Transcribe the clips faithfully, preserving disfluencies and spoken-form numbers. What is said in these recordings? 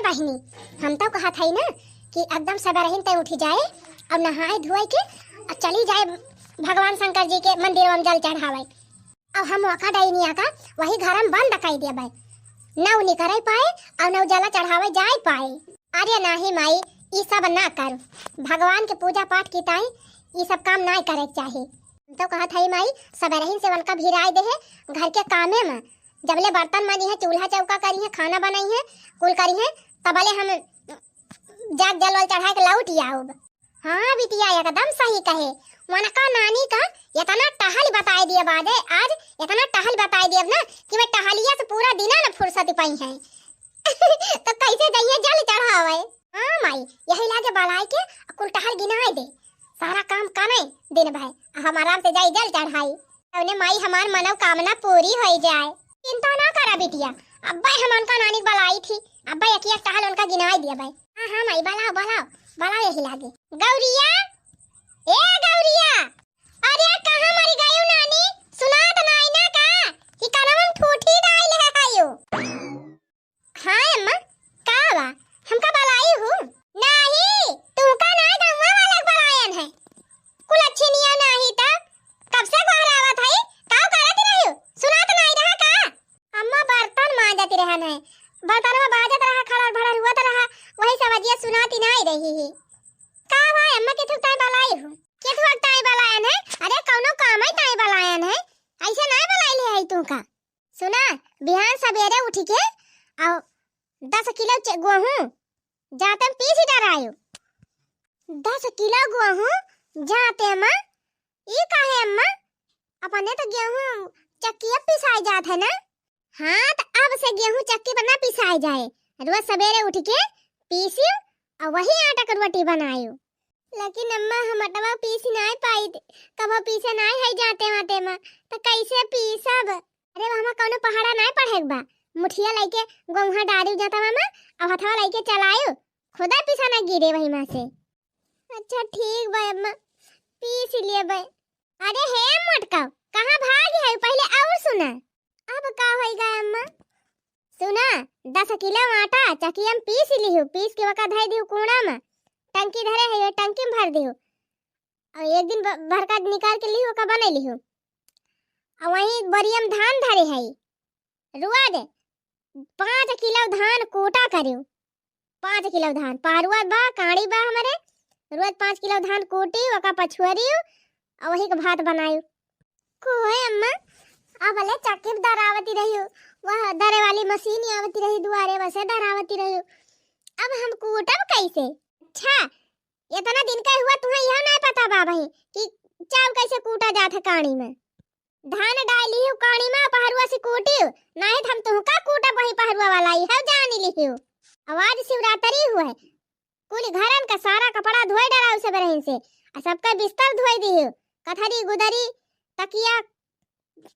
पहिनी। हम तो कहत हई ना कि एकदम सबेरहिन तय उठी जाए और नहाए धोए के और चली जाए भगवान शंकर जी के मंदिर में जल चढ़ावे। अब हम ओका डैनिया का वही घर में बंद कई देबे, न उ निकरे पाए और न उ जला चढ़ावे जाए पाए। अरे नाही माई, ई सब ना कर, भगवान के पूजा पाठ की ताई ई सब काम ना करे के चाही। हम तो कहत हई माई, सबेरहिन से उनका भिराए दे है घर के कामे में, जबले बर्तन माजी है, चूल्हा चौका करी है, खाना बनाई है, कुल करी है, तबले हम जाके जल वल चढ़ा के लौट आउब। हाँ बिटिया, एकदम सही कहे। वनका नानी का इतना टहल बताए दिए बाजे, आज इतना टहल बताए दिए ना कि मैं टहलिया से पूरा दिना न फुर्सत पाई है। तो कैसे जइए जल चढ़ावे? हाँ माई, यही लागे बलाई के कुल टहल गिनाए दे, सारा काम करे दिन भर, हम आराम से जाई जल चढ़ाई। तौने माई हमार मनोकामना पूरी होई जाए। चिंता ना करा बिटिया, अब्बे हम उनका नानी के बलाई थी, अब्बे एक एक टहल उनका गिनाई दिया भाई। हाँ हाँ माई, बलाओ बलाओ बलाओ, यही लागे। गौरिया, ए गौरिया, अरे कहाँ मरी गयू नानी, सुनात नाई ना का? ई कनवन ठूठी डाल है आयो। हाँ अम्मा, का बा? हमका बलाई हूँ? नाही, तुमका ना, गौवा वाला के बलायन है। कुल अच्छी निया नाही त कब से गोहरावत है, का करत रही? सुनात नाही रहा का? अम्मा बर्तन मांजत रहन है, बर्तन में बाजत रहा खड़र भड़र हुआ त रहा, वही सब अजिया सुनाती नाही रही है। का बा अम्मा, के थुक ताई बलाई हूँ? के थुक ताई बलायन है? अरे कौनो काम है ताई बलायन है, ऐसे नाही बलाई ले है तू का? सुना, बिहान सबेरे उठ के और दस किलो चे-, गेहूं जाते में पीस डरायो। दस किलो गेहूं जाते में, ई काहे अम्मा? अपने तो गेहूं चक्की अब पिसाई जात है ना? हाँ, तो अब से गेहूं चक्की पर ना पिसाई जाए, रोज सबेरे उठ के पीसियो और वही आटा के रोटी बनायो। लेकिन अम्मा, हम अटवा पीस नाय पाइत, कबो पीसे नाय है जाते वाते में, तो कैसे पीसब? अरे, वहाँ कौनो पहाड़ा नाय पढ़े के बा, मुठिया लइके गोहुआ डारियो जाता मामा, अब हथवा लइके चलायो, खुदा पीसा ना गिरे वही में से। अच्छा ठीक बा अम्मा, पीस लेबे। अरे हे मोटका, कहाँ भाग है, पहले और सुना। अब का होई गा अम्मा? सुना, दस किलो आटा चकिया में पीस लिहू, पीस के ओका धर दिहू कूड़ा में, टंकी धरे है, ये टंकी में भर दिहू। और एक दिन ब-, भर का निकाल के लिहू, ओका बने लिहू। और वहीं बोरिया में धान धरे है, रोज पाँच किलो धान कूटा करियो। पाँच किलो धान, पहरुआ बा, काड़ी बा हमरे, रोज पाँच किलो धान कूटी, ओका पछुअरी और वही के भात बनाई। कोहे अम्मा, अब ले चक्की दरावती रही, वह दरे वाली मशीन आवती रही दुआरे, वसे दरावती रही। अब हम कूटब कैसे? अच्छा, इतना दिन का हुआ, तुम्हें यह नहीं पता बा भाई कि चाउर कैसे कूटा जात है काड़ी में? धान डाल लिहू काड़ी में, पहरुआ से कूटियो, नहीं तो हम तुहका कूटब वही पहरुआ वाला, यह जान लिहू। आवाज शिवरात्रि हुए, कुल घरन का सारा कपड़ा धोए डराउ सबेरहिन से, आ सबका बिस्तर धोए दिहू, कथरी गुदरी, तकिया,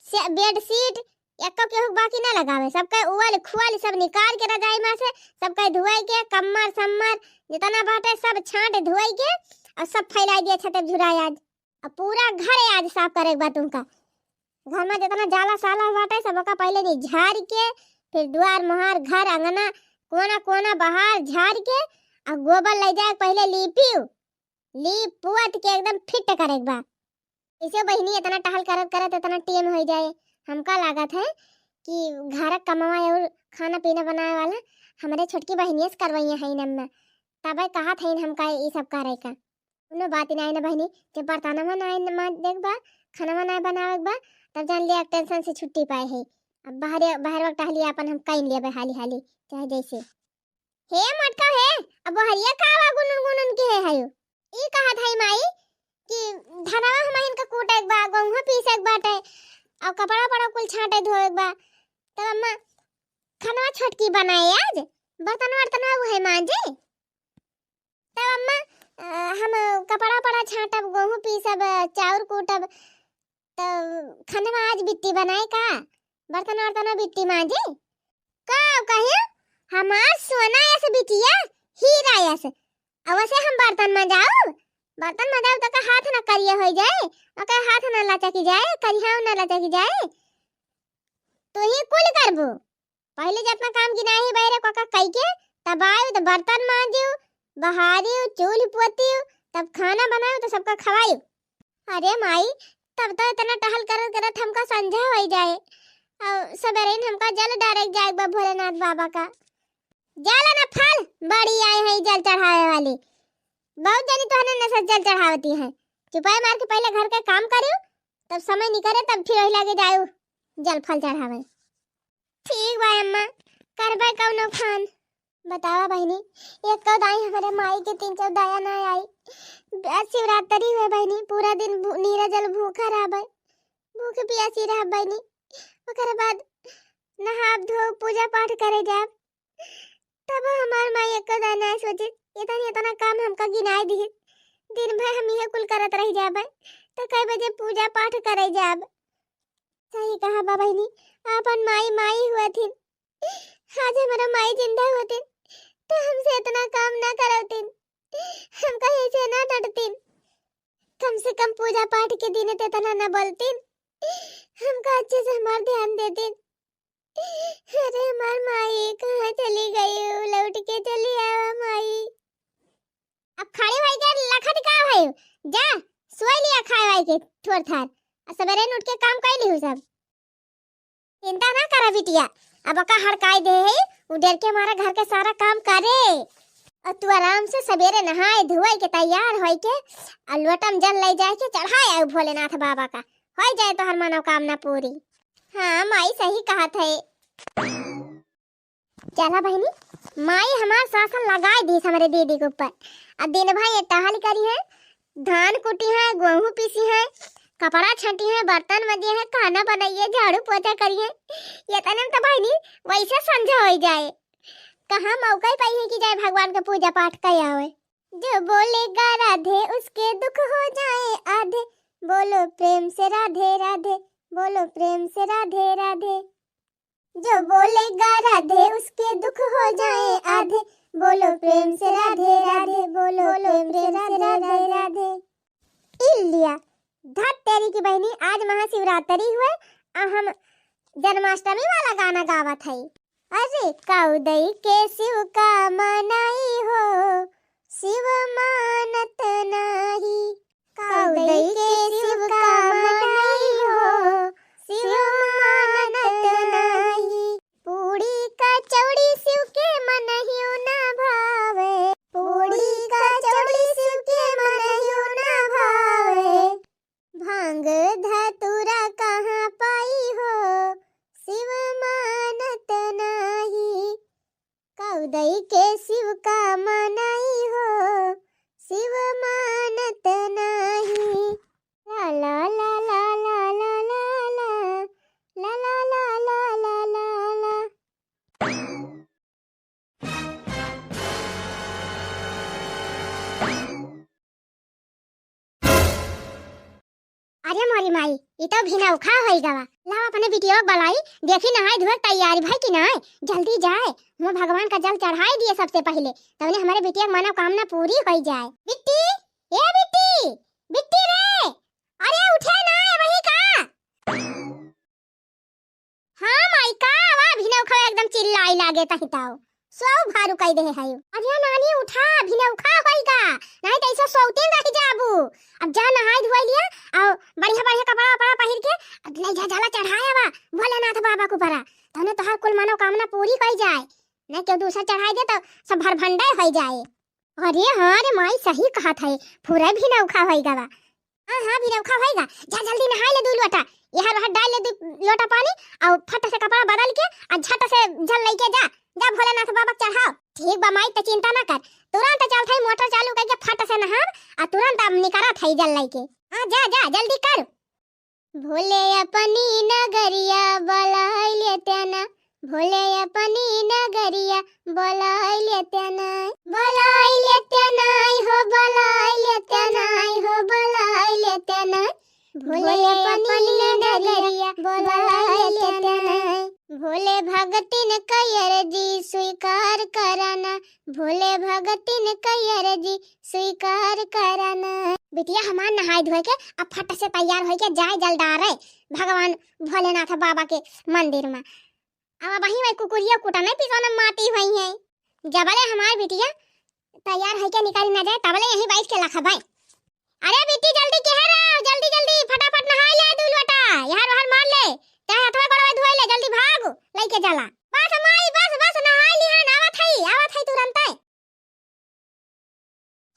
से-, बेडशीट, एको केहू बाकी ना लगावे, सबका उवल खुअल सब निकाल के रजाई में से, सबका धोए के, कम्मर सम्मर जितना बाटे सब छांट धोए के और सब फैलाई दिया छते झुराए आज। अब पूरा घर आज साफ करे के बा तुमका। घर में जितना जाला साला बाटे सब ओका पहले नहीं झाड़ के, फिर द्वार मोहार घर अंगना कोना कोना बहार झाड़ के आ गोबर ले जाए पहले लीपियो, लीप पुअत के एकदम फिट करे के बा। ऐसे बहिनी इतना टहल करत करत इतना टेम हो जाए। हमका लागत है कि घर कमावा और खाना पीना बनाए वाला हमरे छोटकी बहिनिया से करवैया है नम्मा, तबे कहत है हमका ये सब करे का। कोनो बात नाई ना बहिनी, जब बर्तनवा नाई न मांजे के बा, खानवा नाई बनावे के बा, तब जान लिया टेंशन से छुट्टी पाए है। अब बाहर, बाहर वक्त टहलिया अपन हम कइन लेबे हाली हाली, चाहे जैसे। हे मटका हे, अब बहरिया का आवा गुनुन गुनुन के है हयो? ई कहत है माई कि धनवा हमहिन का कूटे के बा, गेहूं पीसे के बाटे, और कपड़ा पड़ा कुल छांटे धोए के बा। तब अम्मा खानवा छोटकी बनाए आज, बर्तन वर्तन वो है मांजे। तब अम्मा, अ, हम कपड़ा उपड़ा छाँटब, गेहूँ पीसब, चाउर कूटब, तब खनवा आज बिट्टी बनाए का? बर्तन वर्तन बिट्टी मांजे? का कहे? हमार सोना यस बिटिया, हीरा यस। अवसे हम बर्तन मजाऊ, बर्तन मजाऊ तो का हाथ न करिया हो जाए, ओकर हाथ न लचकी जाए, करिहाव न लचकी जाए। तू ही कुल करबू। पहले जितना काम गिनाही बैरे कोका कई के, तब आयु तो बर्तन मांजियु, बहारियु, चूल्ह पोतियु, तब खाना बनायु तो सबका खवायु। अरे माई, तब तो इतना टहल करत करत हमका संझा होइ जाए। और सबेरे हमका जल डारे जाए बा भोलेनाथ बाबा का। जल न फल बड़ी आए हैं जल चढ़ावे वाली। बहुत जनी तोहने नशा जल चढ़ावती हैं। चुपाई मार के पहले घर के काम करियो, तब समय निकले तब फिर वही लागे जायो जल फल चढ़ावे। ठीक बा अम्मा, करबे कौनो खान। बतावा बहिनी, एको दाई हमरे माई के तीन चार दया ना आई। आज शिवरात्रि हुए बहिनी, पूरा दिन भू-, नीरा जल भूखा रहबे, भूख पियासी रह बहिनी। ओकरे बाद नहाब धोब, पूजा पाठ करे जाब। तब हमार माई एको दाई ना सोचे, इतना इतना काम हमका गिनाए दिहिस। दिन भर हम इहे कुल करत रह जाबे, तो कै बजे पूजा पाठ करे जाब। सही कहा बा बहिनी, आपन माई माई हुआ थिन। आज हमारा माई जिंदा होतिन, तो हमसे इतना काम ना करवतिन, हमका ऐसे ना डटतिन। कम से कम पूजा पाठ के दिन तो इतना ना बोलतिन, हमका अच्छे से हमार ध्यान देतिन। अरे हमार माई कहाँ चली गई? लौट के चली आवा माई। अब खड़ी होई के लखत का भइल? जा, सोई लिया खाए वाई के थोड़ थार। आ सबेरे उठ के काम कई लिहू सब। चिंता ना करा बिटिया, अब ओका हड़काई दे है, उ डर के मारा घर के सारा काम करे। और तू आराम से सबेरे नहाए धोए के तैयार होई के आ लोटा में जल ले जाए के चढ़ाए आऊ भोलेनाथ बाबा का, होई जाए तोहर मनोकामना पूरी। हाँ माई सही कहत है। चला बहिनी, माई हमार शासन लगाए दीस हमरे दीदी के ऊपर। अब दिन भर ये टहल करी है, धान कुटी है, गेहूं पीसी है, कपड़ा छंटी है, बर्तन मजे है, खाना बनाइए, झाड़ू पोछा करी है। ये तने में तो बहिनी वैसे संझा हो जाए। कहाँ मौका ही पाई है कि जाए भगवान के पूजा पाठ कर आवे। जो बोलेगा राधे उसके दुख हो जाए आधे। बोलो प्रेम से राधे राधे, बोलो प्रेम से राधे राधे। जो बोलेगा राधे उसके दुख हो जाए आधे। बोलो प्रेम से राधे राधे, बोलो प्रेम से राधे राधे। इलिया, धत तेरी की बहिनी, आज महाशिवरात्रि हुए, आ हम जन्माष्टमी वाला गाना गावत हई। अरे कउदई के शिव का मनाई हो, शिव मानत नाही। कउदई के शिव का मनाई हो, शिव मानत नाही। पूड़ी कचौड़ी शिव के मनहियो ना भावे, पूड़ी कचौड़ी शिव के मनहियो ना भावे। भांग धतूरा कहाँ पाई हो, शिव मानत नाही। कउदई के शिव का मनाई हो, शिव मानत नाही। ला ला ला ला। अरे मोरी माई, ई तो भिनौखा होई गवा। लाओ अपने बिटिया के बलाई, देखी नहाए धोए तैयारी भई कि नाई। जल्दी जाए, हुआं भगवान का जल चढ़ाई दिए सबसे पहिले, तवने हमरे बिटिया के मनोकामना पूरी होई जाए। बिट्टी, ए बिट्टी, बिट्टी रे, अरे उठे ना, वही का? हाँ माई, का आवा भिनौखा एकदम चिल्लाई लागे तही ताओ। सोऊ भारू कई देहे है। अरे नानी उठा, भिनौखा होई गा, नहीं तो ऐसे सोते रह जाबू। अब जा नहाई धोई लिया, और बढ़िया बढ़िया कपड़ा वपड़ा पहिर के ले जा, जला चढ़ाया बा भोलेनाथ बाबा के ऊपरा, तने तोहार कुल मनोकामना पूरी होई जाए। नहीं केहू दूसरा चढ़ाई दे तो सब भरभंडे होई जाए। अरे हाँ रे माई, सही कहत है, फुरे भिनौखा होई गवा। हाँ हाँ, भिनौखा होई गा, जा जल्दी नहाई ले दू लोटा, यहाँ वहाँ डाल ले दू लोटा पानी, और फट से कपड़ा बदल के आ झट से जल लेके जा, जा भोलेनाथ बाबा के चढ़ाओ। ठीक बा माई, त चिंता ना कर, तुरंत चलत है मोटर चालू करके फट से नहाब, आ तुरंत अब निकरत है जल लेके। हाँ जा जा जल्दी कर। भोले अपनी नगरिया बोलाइले त्याना, भोले अपनी नगरिया बोलाइले त्याना, बोलाइले त्याना हो, बोलाइले त्याना हो, बोलाइले त्याना। भोले अपनी नगरिया बोलाइले त्याना। भोले भगतिन कयर जी स्वीकार कराना, भोले भगतिन कयर जी स्वीकार कराना। बिटिया हमार नहाए धोए के अब फट से तैयार होई के जाए जल डारे भगवान भोलेनाथ बाबा के मंदिर में। अब वहीं वही कुकुरिया कुटा नहीं पिसोना माटी हुई है। जबले हमार बिटिया तैयार होइके निकरी ना जाए, तबले यहीं बैठ के लखबै। अरे बिट्टी, जल्दी केहे रहो, जल्दी जल्दी फटाफट नहाई ले, दू लोटा एहर ओहर मार ले, चाहे हथवा गोड़वा धोए ले, जल्दी भाग लइके जाला। बस माई, बस बस, नहाई लिहन, आवत हई, आवत हई तुरंते।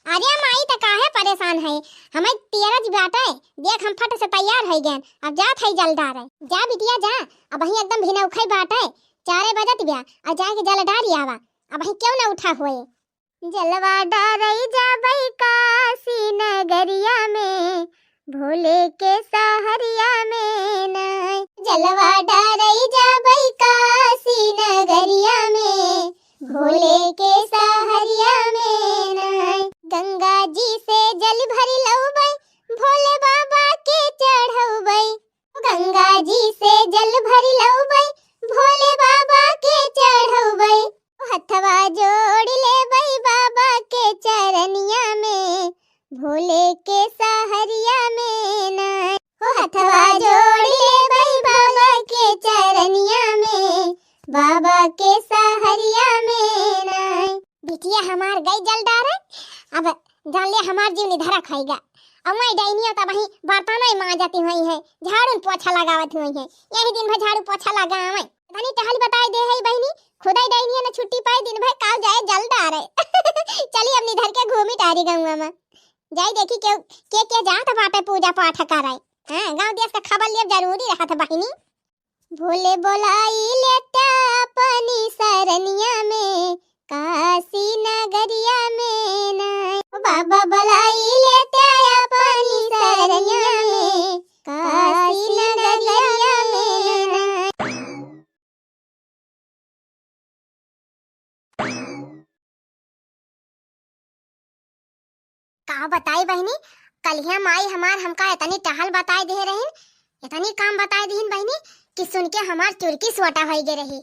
अरे माई, त काहे परेशान है, हमें तेरज बाटे, देख हम फट से तैयार होइ गएन, अब जात हई जल डारे। जा बिटिया जा, अबहीं एकदम भिनौखई बाटे, चारे बजत बा, अउर जाइके जल डारि आवा, अबहीं केउ न उठा होए। जलवा डारइ जाबइ काशी नगरिया में, भोले के सहरिया में नाय। जलवा डारइ जाबइ काशी नगरिया में, भोले के सहरिया में नाय। गंगा जी से जल भरि लउबइ, भोले बाबा के चढ़उबइ। गंगा जी से जल भरि लउबइ, भोले बाबा के चढ़उबइ। हथवा जोड़ि लेबइ बाबा के चरनिया में, भोले के सहरिया में नाय। हो हथवा जोड़ि लेबइ बाबा के चरनिया में, बाबा के सहरिया में नाय। बिटिया हमार गई जल डारे, अब जान ले हमार जीव निधरा खाइगा। अब मैं डैनिया तब वहीं बर्तन मांजती हुई है, झाड़ू पोछा लगावत हुई है, यही दिन भर झाड़ू पोछा लगावे। तनी टहल बताई दे है बहिनी, खुदाई डैनिया न छुट्टी पाई, दिन भर काव जाए जल डारे। चली अब निधर के घूमी टारी गौवा में, जाई देखी के के, के जात बाटे पूजा पाठ करे। हाँ, गाँव देश का खबर लिए जरूरी रहत बहिनी। भोले बोलाई लेता अपनी सरनिया में, काशी नगरिया में नाय। ओ बाबा बोलाई लेता अपनी सरनिया में, काशी नगरिया में नाय। का बताई बहिनी, कलिया माई हमार हमका इतनी टहल बताई दे रहिन, इतनी काम बताई दीहिन बहिनी कि सुन के हमार चुरकी सोटा होइ गे रही।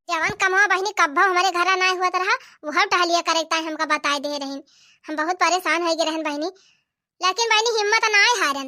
जवन कमवा बहिनी कब्बो हमरे घरा नाय हुअत रहा, वह टहलिया करे ताई हमका बताई दे रहिन। हम बहुत परेशान होइ गे रहन बहिनी, लेकिन बहिनी हिम्मत नाय हारन।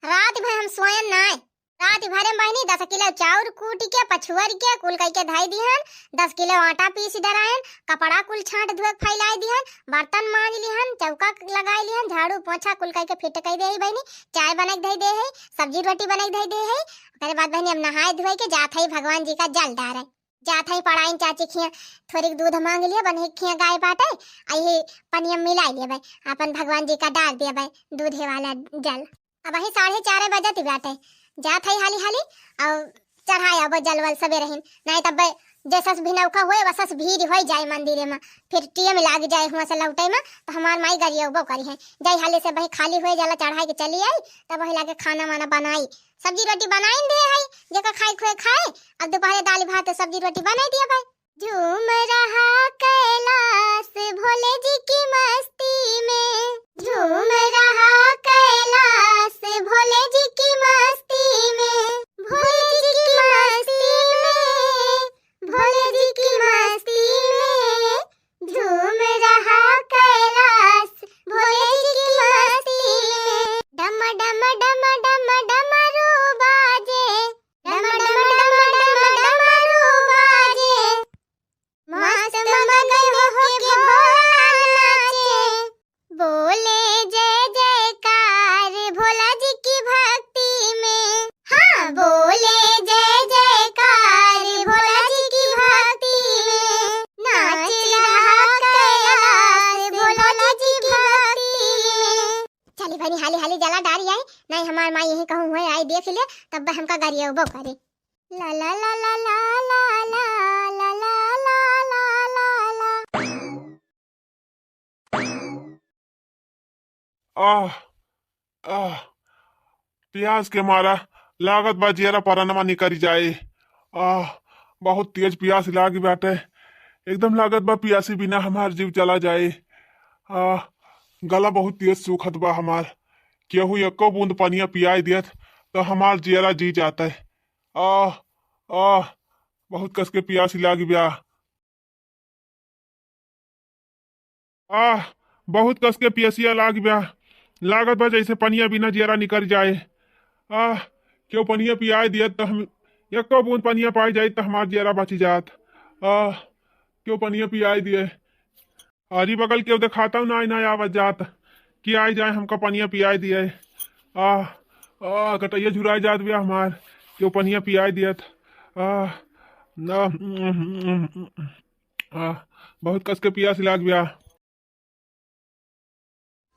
रात भर हम सोयन नाय। रात भरे में बहिनी दस किलो चाउर कूट के, पछुअर के, कुल कइके धई दिहन, दस किलो आटा पीस डरायन, कपड़ा कुल छांट धोए के फैलाई दिहन, बर्तन मांज लिहन, चौका लगाई लिहन, झाड़ू पोछा कुल कइके फिट कइ दे है बहिनी, चाय बनाई के धई दे है, सब्जी रोटी बनाई के धई दे है। ओकरे बाद बहिनी हम नहाए धोए के जात हई भगवान जी का जल डारे, जात हई पड़ाइन चाची खिया थोड़िक दूध मांग लिया, बने खिया गाय बाटे, आ यही पनिया में मिलाई लेबे, अपन भगवान जी का डार देबे दूधे वाला जल। अबहीं साढ़े चार बजत बाटे, जात हई हाली हाली, अउर चढ़ाए अब जलवल सबेरहिन, नाहीं तब जैसस भिनौका होए, वसस भीड़ होइ जाए मंदिरे में, फिर टीएम लाग जाए हुआं से लौटे में, तो हमार माई गरियौबो करी है। जाई हाली से बही खाली होए जाला, चढ़ाई के चली आई, तब वही लागे खाना वाना बनाई, सब्जी रोटी बनाइन दे है, जेका खाए खोए खाए, अब दोपहरे दाल भात सब्जी रोटी बनाई दिया भाई। झूम रहा कैलाश भोले जी की मस्ती में, झूम रहा कैलाश भोले जी की मस्ती में, भोले जी की मस्ती में, भोले जी की मस्ती में, झूम रहा कैलाश भोले जी की मस्ती में। डम डम डम डम डमरू बाजे, डम डम डम डम डमरू बाजे, मस्त मगन होके भोला नाचे। बोले जय जयकार भोला जी की भक्ति में, हाँ बोले जय जयकार भोला जी की भक्ति में, नाच रहा कैलाश भोला जी की भक्ति में। चली बहिनी हाली हाली जला डारी आई, नाहीं हमार माई यहीं कहूँ हुए आई देख ले, तब हमका गरियौबो करे। ला ला ला ला। आह, आह, प्यास के मारा लागत बा जियरा परनवा निकरी जाए। आह, बहुत तेज प्यास लागी बाटे, एकदम लागत बा पियासी बिना हमार जीव चला जाए। आह, गला बहुत तेज सूखत बा हमार, केहू एको बूंद पनिया पियाई देत तो हमार जियरा जी जाते। आह, आह, बहुत कस के पियासी लागी बा। आह, बहुत कस के पियसिया लाग बा। लागत बा जैसे पनिया बिना जियरा निकर जाए। आह, केहू पनिया पियाए दियत त हम, एको बूंद पनिया पाए जाइत त हमार जियरा बची जात। आह, केहू पनिया पियाई दिए। अरी बगल केहू देखाता ना, ना आवत जात कि आई जाए हमका पनिया पियाई दिए। आ, आ, गटैया झुराई जात बिया हमार, केहू पनिया पियाई दियत। आ, ना, आ, बहुत कस के पियास लाग बिया।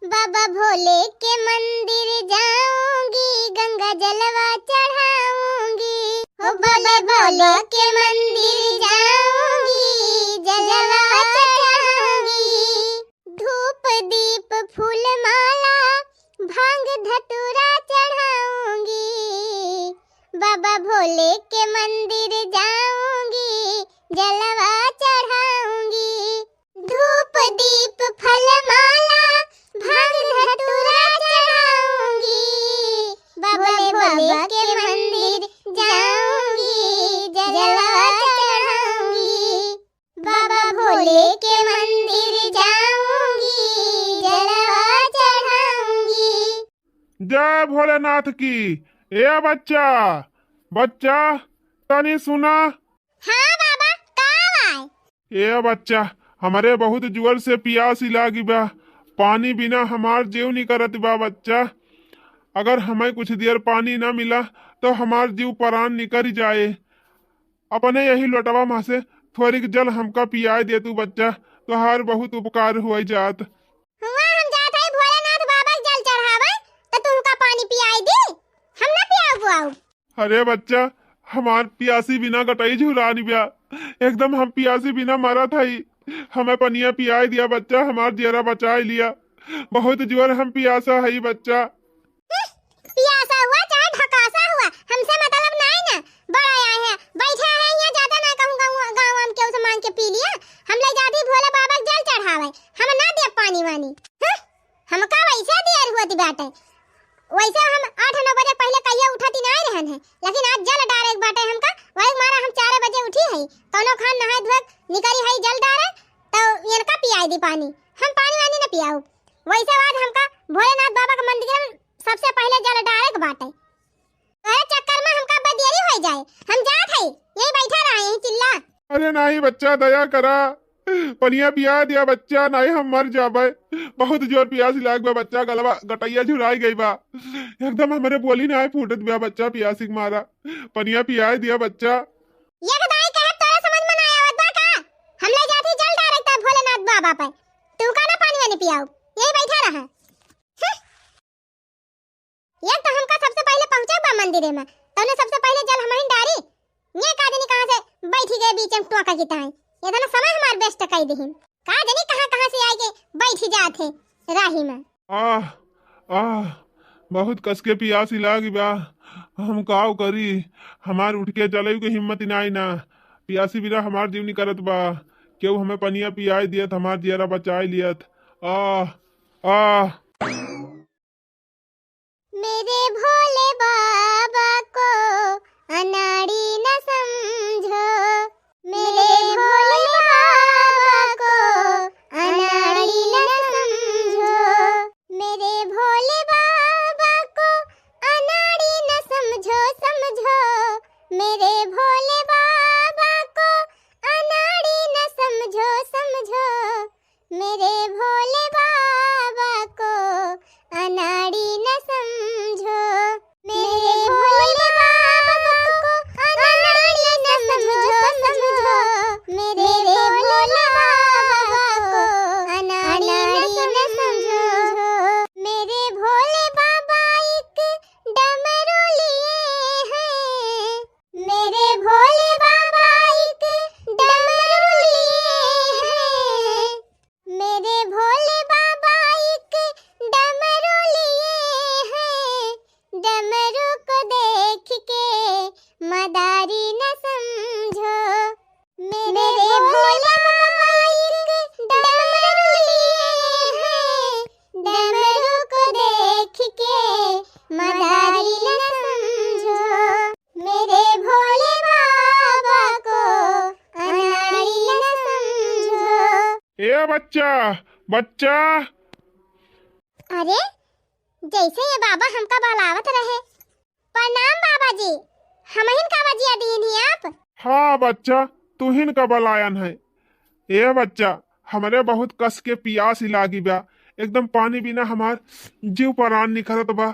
बाबा भोले के मंदिर जाऊंगी, गंगा जलवा चढ़ाऊंगी। हो बाबा भोले के मंदिर जाऊंगी, जलवा चढ़ाऊंगी। धूप दीप फूल माला, भांग धतूरा चढ़ाऊंगी। बाबा भोले के मंदिर जाऊंगी, जलवा चढ़ाऊंगी। धूप दीप फल माला, भांग धतूरा चढ़ाऊंगी। बाबा भोले के मंदिर जाऊंगी, जलवा चढ़ाऊंगी। बाबा भोले के मंदिर जाऊंगी, जलवा चढ़ाऊंगी। जय भोलेनाथ की। ए बच्चा, बच्चा, तनी सुना। हाँ बाबा, का बाय? ए बच्चा, हमरे बहुत जोर से पियास लागी बा, पानी बिना हमार जीव नहीं करत बा बच्चा। अगर हमें कुछ देर पानी ना मिला तो हमार जीव परान निकल जाए। अपने यही लोटवा मा से थोरिक जल हमका पियाए दे तू बच्चा, तोहार बहुत उपकार हुआ जात। हुआ हम जात हई भोलेनाथ बाबा के जल चढ़ावे, त तुमका पानी पियाई दी, हम ना पियाऊ बुआऊ। अरे बच्चा, हमार पियासी बिना गटई झुरानी ब्या, एकदम हम पियासी बिना मरत हई, हमें पनिया पियाई दिया बच्चा, हमार जियरा बचाई लिया, बहुत जोर हम पियासा हई बच्चा। पियासा हुआ चाहे ढकासा हुआ, हमसे मतलब नाई ना। बड़ा आए हैं, बैठे हैं यहाँ, ज्यादा ना कहूँ गाँव, गाँव हम केहू से मांग के पी लिया। हम ले जाती भोले बाबा के जल चढ़ावे, हम ना दे पानी वानी। हं? हमका वैसे देर होती बाटे, वैसे हम आठ नौ बजे पहले कहिए उठती नाई रहन है, लेकिन आज जल डारे के बाटे हमका, वही मारा हम चार बजे उठी है, कौनो खान नहाए धोए निकली है जल डारे, तो इनका पियाई दी पानी, हम पानी वानी न पियाऊ। वैसे आज हमका भोलेनाथ बाबा के मंदिर में सबसे पहले जल डारे के बाटे। तोहरे चक्कर में हमका अब देरी हो जाए, हम जात हई, यही बैठा रहा, यही चिल्ला। अरे नहीं बच्चा, दया करा, पनिया पिया दिया बच्चा, नहीं हम मर जाबे। बहुत जोर पियास लाग बा बच्चा, गलवा गटैया झुराई गई बा, एकदम हमरे बोली नहीं फूटत बा बच्चा, पियासी के मारा। पनिया पिया दिया बच्चा। ये दाई कहे तोरे समझ में ना आवत बा का? हम ले जाती जल डारे तब भोलेनाथ बाबा पे, तू का ना पानी वानी पियाऊ, यही बैठा रहा। हं? एक तो हमका सबसे पहले पहुँचे बा मंदिरे में, तौने सबसे पहले जल हमहिन डारी। ये का जानी कहाँ से बैठी गए बीच में टोका की ताई, इतना समय हमार waste कर दिहिन। का जानी कहाँ कहाँ से आए के बैठी जात है राही में। आह, आह, बहुत कसके पियासी लागी बा, हम काव करी, हमार उठ के चले के हिम्मत ही नाई ना, पियासी बिना हमार जीव निकरत बा, केहू हमें पनिया पियाई दियत, हमार जियरा बचाई लियत। आह, आह। मेरे भोले बाबा को अनाड़ी न समझो, मेरे भोले बाबा को अनाड़ी न समझो, मेरे भोले बाबा को अनाड़ी न समझो, समझो, मेरे भोले बाबा को अनाड़ी न समझो, समझो, मेरे भोले बाबा को अनाड़ी न समझो, मेरे भोले बाबा को अनाड़ी न समझो, समझो, मेरे भोले बाबा को अनाड़ी न समझो। मेरे भोले बाबा एक डमरू लिए हैं, मेरे भोले बाबा एक डमरू लिए हैं, मेरे भोले बाबा एक डमरू लिए हैं, डमरू को देख के मदारी न समझो। मेरे भोले बाबा एक डमरू लिए हैं, डमरू को देख के मदारी न समझो। मेरे भोले बाबा को अनाड़ी न समझो। ए बच्चा, बच्चा। अरे, जैसे ये बाबा हमका बलावत रहे। प्रणाम बाबा जी, हमहिन का बजिया दीन ही आप? हाँ बच्चा, तुहिन का बलायन है। ए बच्चा, हमरे बहुत कस के पियास ही लागी बा, एकदम पानी बिना हमार जीव परान निकरत बा।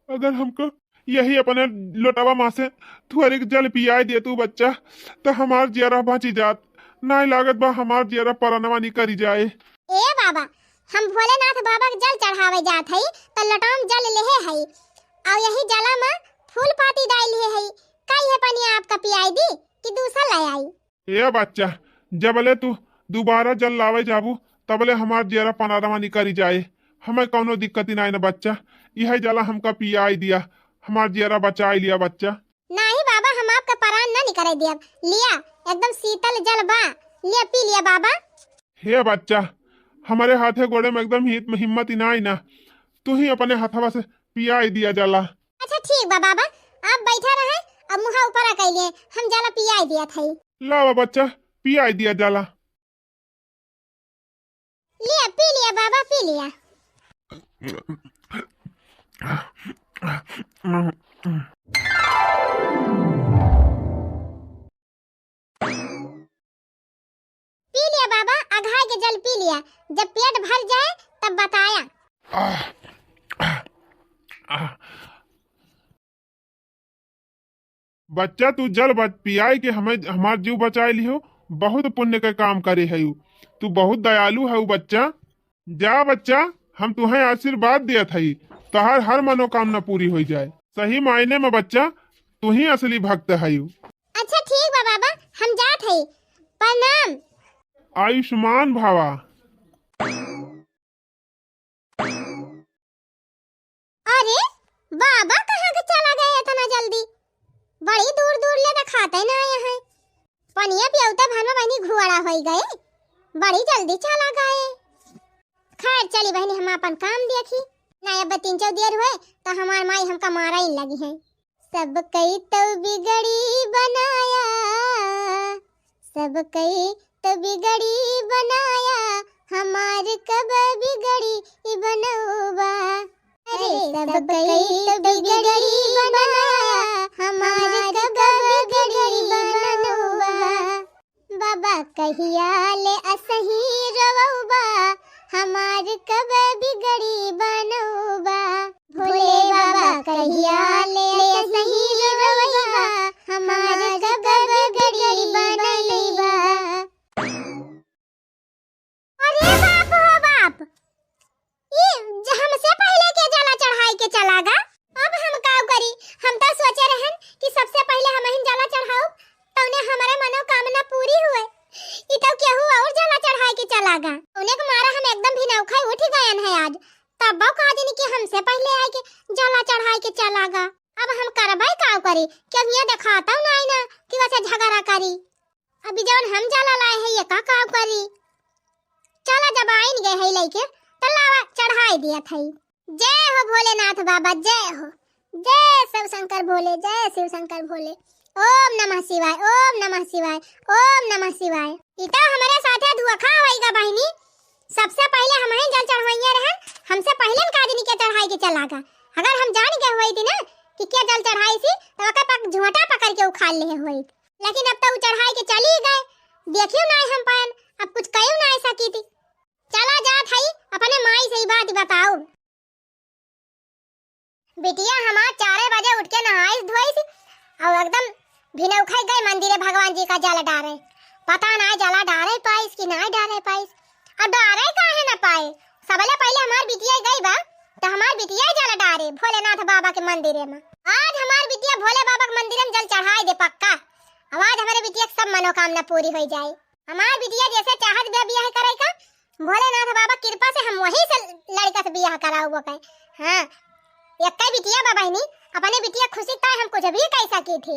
अगर हमका यही अपने लोटवा मा से थोरिक जल पियाई दे तू बच्चा, त हमार जियरा बची जात। नाई लागत बा हमार जियरा परनवा निकरी जाए। ए बाबा, हम भोलेनाथ बाबा के जल चढ़ावे जात हई, त लोटवा मा जल लेहे हई, अउ यही जला मा फूल पाती डाल लिहे हई। का यह पनिया आपका पियाई दी कि दूसर ले आई? ए बच्चा, जबले तू दुबारा जल लावे जाबू, तबले हमार जियरा परानवा निकरी जाए। हमें कौनो दिक्कत ही नाई न बच्चा, यह जला हमका पियाई दिया, हमार जियरा बचाई लिया बच्चा। नाही बाबा, हम आपका परान ना निकरे दियब। लिया, एकदम शीतल जल बा, लिया पी लिया बाबा। हे बच्चा, हमरे हाथे गोड़े मा एकदम हित-, हिम्मत ही नाई ना, तू ही अपने हथवा से पियाई दिया जला। अच्छा ठीक बा बाबा, आप बैठा रहे, अब मुहा ऊपर कइले, हम जला पियाई दिया थई। लावा बच्चा, पियाई दिया जला। लिया, पी लिया बाबा, पी लिया। पी लिया बाबा, अघाय के जल पी लिया, जब पेट भर जाए तब बताया। आह, आह, आह। बच्चा, तू जल बच-, पियाई के हमें, हमार जीव बचाए लिहो, बहुत पुण्य के काम करे हयू। तू बहुत दयालु हऊ बच्चा। जा बच्चा, हम तुहें आशीर्वाद दियत हई, तोहार हर मनोकामना पूरी होई जाए। सही मायने मा बच्चा, तू ही असली भक्त हयू। अच्छा ठीक बा बाबा, हम जात हई। प्रणाम। आयुष्मान भवा। अरे, बाबा कहाँ के चला गए इतना जल्दी? बड़ी दूर दूर ले देखाते ना आए हैं। पनिया पियौते भर में बहिनी घुआड़ा होई गए, बड़ी जल्दी चला गए। खैर चली बहिनी, हम अपन काम देखी, ना अब तीन चौ देर हुए तो हमार माई हमका मारा ही लगी है। सब कई तो बिगड़ी बनाया, सब कई तो बिगड़ी बनाया, हमार कब बिगड़ी बनौबा। अरे सब कई तो बिगड़ी बनाया, हमार कब बिगड़ी बनौबा। बाबा कहिया ले असही रोवबा, हमार कब बिगड़ी बनौबा। भोले बाबा कहिया ले असही रोवबा, हमार कब बिगड़ी बनौबा। अरे बाप हो बाप, ई ज-, हमसे पहिले के जला चढ़ाई के चला गा। अब हम का करी? हम तो सोचे रहन कि सबसे पहिले हमहिन जला चढ़ाउब, तउने हमरे मनोकामना पूरी हुए। ई तो केहू और जला चढ़ाई के चला गा। उन्हें के मारा हम एकदम भिनौखा उठ गयन है आज। तब का दिन कि हमसे पहिले आए के जला चढ़ाई के चला गा। अब हम करबै का करी? केहू ये देखाता नहीं ना कि वैसे झगड़ा करी। अभी जौन हम जला लाए है, ये का काम करी? चला, जब आइन गए है लइके, त लावा, चढ़ाई दिया थई। जय हो भोलेनाथ बाबा, जय हो। जय शिव शंकर भोले, जय शिव शंकर भोले। ओम नमः शिवाय, ओम नमः शिवाय, ओम नमः शिवाय। ई तो हमरे साथे धोखा होइगा बहिनी। सबसे पहिले हमही जल चढ़वइया रहन, हमसे पहिले न का दिन के चढ़ाई के चला गा। अगर हम जान गए होइत ना कि के जल चढ़ाइसी, त ओकर पक-, झोंटा पकड़ के उखाड़ लेहे होइत। लेकिन अब तो उ चढ़ाई के चली गए, देखियो नाय हम पायन, अब कुछ कहियो नाय सकी थी। चला जात हई, अपने माई से ई बात बताओ। बिटिया हमार चारे बजे उठ के नहाइस धोइस और एकदम भिनौखई गई मंदिरे भगवान जी का जल डारे। पता नाय जला डारे पाइस कि नाय डारे पाइस। अब डारे काहे न पाए? सबले पहिले हमार बिटिया गई बा, त हमार बिटिया जल डारे भोलेनाथ बाबा के मंदिरे में। आज हमार बिटिया भोले बाबा के मंदिरे में जल चढ़ाई दे पक्का। अब आज हमरे बिटिया के सब मनोकामना पूरी होई जाए। हमार बिटिया जैसे चाहत बा बियाह करे का, भोलेनाथ बाबा कृपा से हम वहीं से लड़का से बियाह कराउब ओके। हाँ, एक्कै बिटिया बा बहिनी, अपने बिटिया खुशी ताय हम कुछ भी कह सकी थी।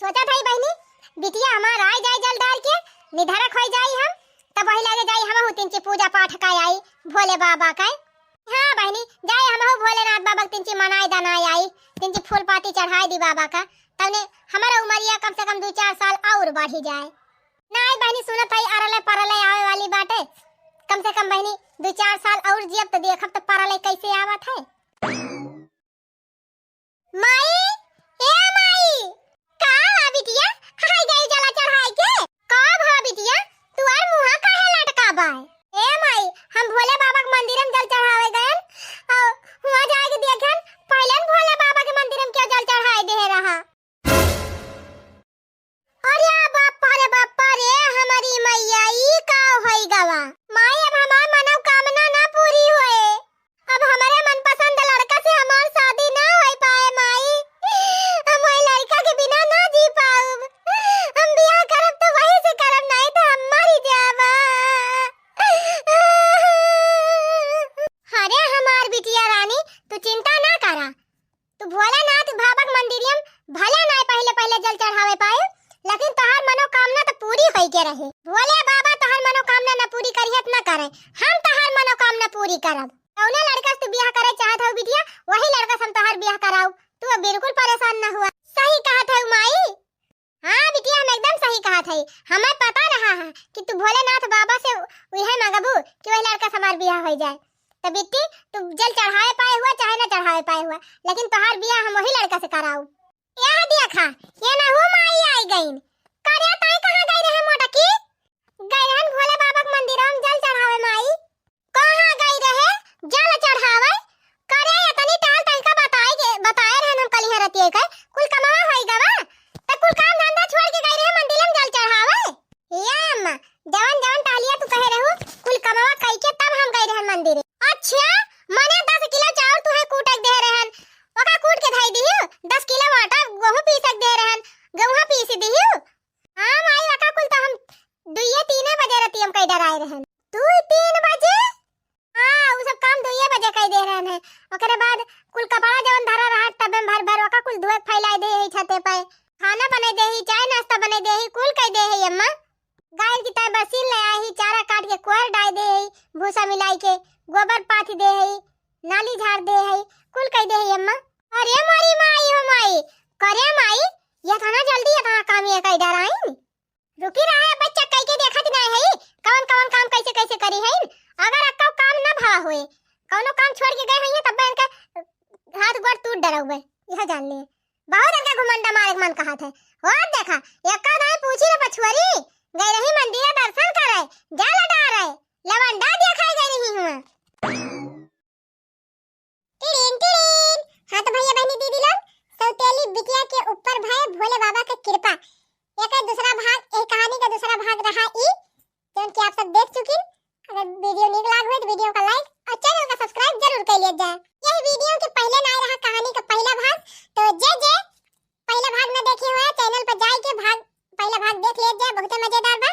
सोचा था बहिनी, बिटिया हमार आय जाए जल डार के, निधरक होई जाई हम, तब वही लगे जाई हमहू तिनची पूजा पाठ का आई भोले बाबा का। हाँ बहिनी, जाए हमहू भोलेनाथ बाबा के तिनची मनाई दनाई आई, तिनची फूल पाती चढ़ाई दी बाबा का, तउने हमारा उमरिया कम से कम दो चार साल और बढ़ी जाए। नाय बहिनी, सुनत हई अरले परले आवे वाली बाटे, कम से कम बहिनी दो चार साल और जियब त देखब त परले कैसे आवत है। माई, ए माई, का बा बिटिया? हाय गई जला चढ़ाई के। का भा बिटिया? तू आर मुहा देहे रहा। अरे बाप रे, बाप रे, हमारी मैया, ई का होई गवा? माई, अब हमार मनोकामना ना पूरी होए। अब हमारे मनपसंद लड़का से हमार शादी ना होई पाए, माई। हम वही लड़का के बिना ना जी पाउब। हम बियाह करब तो वही से करब, नहीं तो हम मरी जाबा। अरे हमार बिटिया रानी, तू चिंता ना करा। तू भोलेनाथ बाबा के मंदिरिया में भले ना पहिले पहिले जल चढ़ावे पाए, लेकिन तोहार मनोकामना तो पूरी होई के रहे। भोले बाबा तोहार मनोकामना ना पूरी करिहे त ना करे, हम तोहार मनोकामना पूरी करब। कौने लड़का से तू बियाह करे चाहत हऊ बिटिया, वही लड़का से हम तोहार बियाह कराऊ। तू अब बिल्कुल परेशान ना हुआ। सही कहत हऊ माई। हाँ बिटिया, हम एकदम सही कहत हई। हमें पता रहा है कि तू भोलेनाथ बाबा से उहे मांगबू कि वही लड़का से हमार बियाह हो जाए। तो बिट्टी, तू जल चढ़ावे पाए हुआ चाहे ना चढ़ावे पाए हुआ, लेकिन तोहार बियाह हम वही लड़का से कराऊ। यह देखा, ये ना हो माई आई गईन। करे ताई कहाँ गई रहे मोटकी? गई रहन भोले बाबा के मंदिर में जल चढ़ावे माई। कहाँ गई रहे जल चढ़ावे? करे इतनी टाल तनिका बताए के, बताए रहन हम कलिहा रतिये के, कुल कमवा होई गवा, त कुल काम धंधा छोड़ के गई रहे मंदिर में जल चढ़ावे। ए अम्मा, जवन जवन टहलिया तू कहे रहू, कुल कमवा कई के तब हम गई रहन मंदिर। अच्छा, मने दस किलो चाउर तुहे कूट के दे रहन, ओका कूट के धई दिहू, दस किलो आटा गेहूं पीस के दे रहन, गेहूं पीस दिहू। हाँ माई, ओका कुल तो हम दुइये तीने बजे रतिया में कई डराए रहन। दुई तीन बजे? हाँ, उ सब काम दुइये बजे कई दे रहन है। ओकरे बाद कुल कपड़ा जवन धरा रहा टबे में भर भर, ओका कुल धोए के फैलाए दे है छते पे। खाना बने दे ही, चाय नाश्ता बने दे ही, कुल कई दे है अम्मा। गाय की ताई बसीन ले आई ही, चारा काट के कोयर डाल दे ही, भूसा मिलाई के, गोबर पाथी दे ही, नाली झाड़ दे ही, कुल कई दे ही अम्मा। अरे मोरी माई हो माई, करे माई, ये थाना जल्दी ये थाना काम ये कई डराइन। रुकी रहा है बच्चा, कई के देखत नहीं है, कौन कौन काम कैसे कैसे करी है। अगर अक्का काम ना भवा हुए, कौनो काम छोड़ के गए हैं, तब इनका हाथ गोड़ टूट डरा हुए, यह जान लिए। बहुत इनका घुमंडा मारे के मन कहत है। हो देखा, एक्का दाई पूछी रे पछुआरी, गई रही मंदिर दर्शन करे, जल डारे, लवंडा दिया खाए गई रही हुआ। टिड़ीन, टिड़ीन। हाँ तो भैया, बहनी, दीदी लोग, सौतेली बिटिया के ऊपर भय भोले बाबा के कृपा। एकर दूसरा भाग, ए कहानी का दूसरा भाग रहा ई, जौन कि आप सब देख चुकिन। अगर video नीक लाग होई तो video का like और channel का subscribe जरूर कर लिया जाए। यह video के पहले ना रहा कहानी का पहला भाग, तो जे जे पहला भाग न देखे हुए channel पर जाए के भाग, पहला भाग देख लिया जाए, बहुते मजेदार बा।